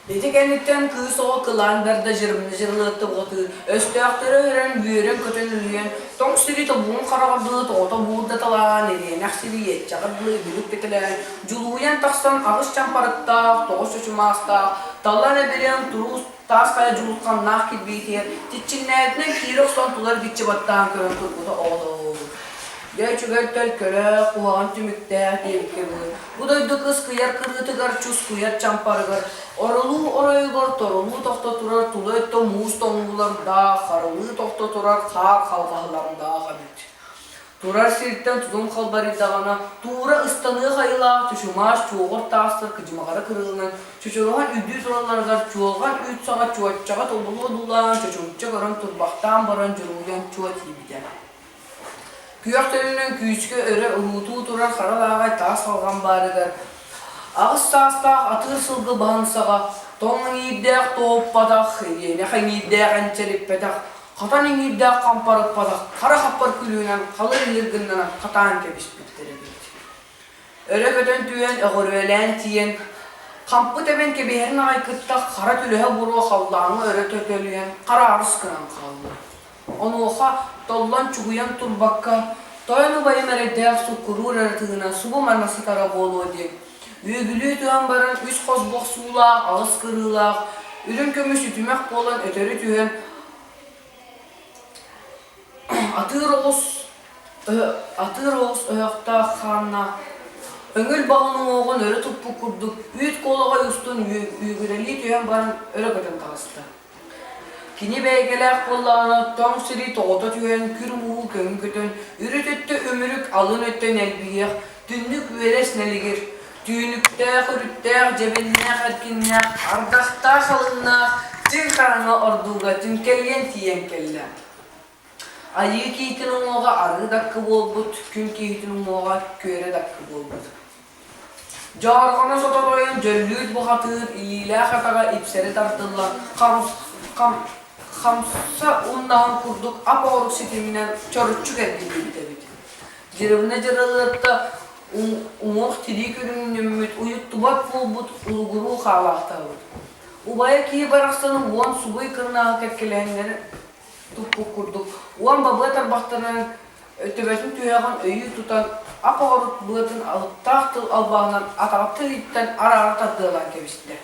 Ити кэнниттэн кыыс оҕо кылаан барда дьырымны дьырылыатта бухатыыр, өстөөхтөрү өһөрөн, үөрэн-көтөн үлүйэн, тоҥ сири тобугун хараҕар дылы тоҕото буурдаталаан, ириэнэх сири иэччэҕэр дылы үгүрүк тэтэлээн, дьулуһуйан тахсан аҕыс чампарыктаах, тоҕус чочумаастаах, таллан эбириэн туруус таас хайа дьулусханнаах кирбиитигэр чиччиҥнээбитинэн киирэ охсон тулар биччи баттаан көрөн турбута оҕолоор. Дьэ үчүгэй төлкөлөөх, куһаҕан түмүктээх диэбиккэ дылы, бу дойду кыс кыйар кырыытыгар, чускуйар чампарыгар, оролуу оройугар торулуу тохто турар тула өттө муус тоҥуулардаах, харылыы тохто турар хаар халҕаһалардаах эбит. Турар сиртэн тутум халбарыйдаҕына, туура ыстаныах айылаах чучумаас чуоҕур таастар кыдьымаҕара кырыыланан, чочуруһан үрдүү туралларыгар чуолҕан үүт саҕа чуоччаҕа тобулу одуулаан, чочумча көрөн турбахтаан баран дьуруһуйан чуо тиийбитэ. Күөх төлөнүнэн күүскэ өрө уһуутуу турар хара лааҕай таас халҕан баарыгар аҕыс саастаах атыыр сылгы баһын саҕа тоҥ иҥиирдээх туоппатах, ириэнэх иҥиирдээх энчэриппэтэх, хатан иҥиирдээх хампарыппатах хара хаппар күлүүнэн халыр-илир гыннаран хатаан кэбиспиттэр эбит. Өрө көтөн түһэн, өҕүрүөлээн тиийэн, хампы тэбэн кэбиһэрин аҕай кытта хара түлэһэ буруо халлааҥҥа өрө төкөлүйэн хараарыс гынан хаалла. Онуоха толлон чугуйан турбакка, тойон убайым эрэйдээх суккуруур эрэ тыына субу манна сытара буолуо диэн, үөгүлүү түһэн баран үс хос бохсуулаах, аҕыс кырыылаах, үрүҥ көмүс үтүмэх буолан өтөрү түһэн, атыыр оҕус атыыр оҕус өһөхтөөх хааннаах, өҥүл баҕын уҥуоҕун өрө туппут курдук үүт куолаҕай устун үөгүрэлии түһэн баран өрө көтөн таҕыста. Кини бэйгэлээх буоллаҕына, тоҥ сири тоҕута түһэн, күр мууһу көҥү көтөн, үрүт өттө үмүрүк, алын өттө нэлбиһиэх, түннүк үөлэс нэлигир, түүнүктээх, үрүттээх, дьэбиннээх, эркиннээх, ардахтаах алыннаах, чиҥ хараҥа ордууга түҥкэлийэн тиийэн кэллэ. Айыы киһитин уҥуоҕа арыы даккы буолбут, күн киһитин уҥуоҕа күөрэ даккы буолбут. Дьоорҕоно соторойон дьөллүүт бухатыыр илиилээх атаҕа ипсэри тардыллан хамса умнаһын курдук ап-оҕурук ситиминэн чоруччу кэргиллибит эбит. Дьырыбына дьырылыатта уҥуох-тирии көрүҥнэммит, уйуттубат буолбут улугуруу хаалаахтаабыт. Убайа киһи барахсаны уон субуй кырнааҕы кэккэлэһиннэри туппут курдук уон бабыа тарбахтарынан төбөтүн түһэҕин өйүү тутан, ап-оҕорук быатын алыптаах тыл албаһынан атаҕыттан илииттэн араара тардыалаан кэбистэ.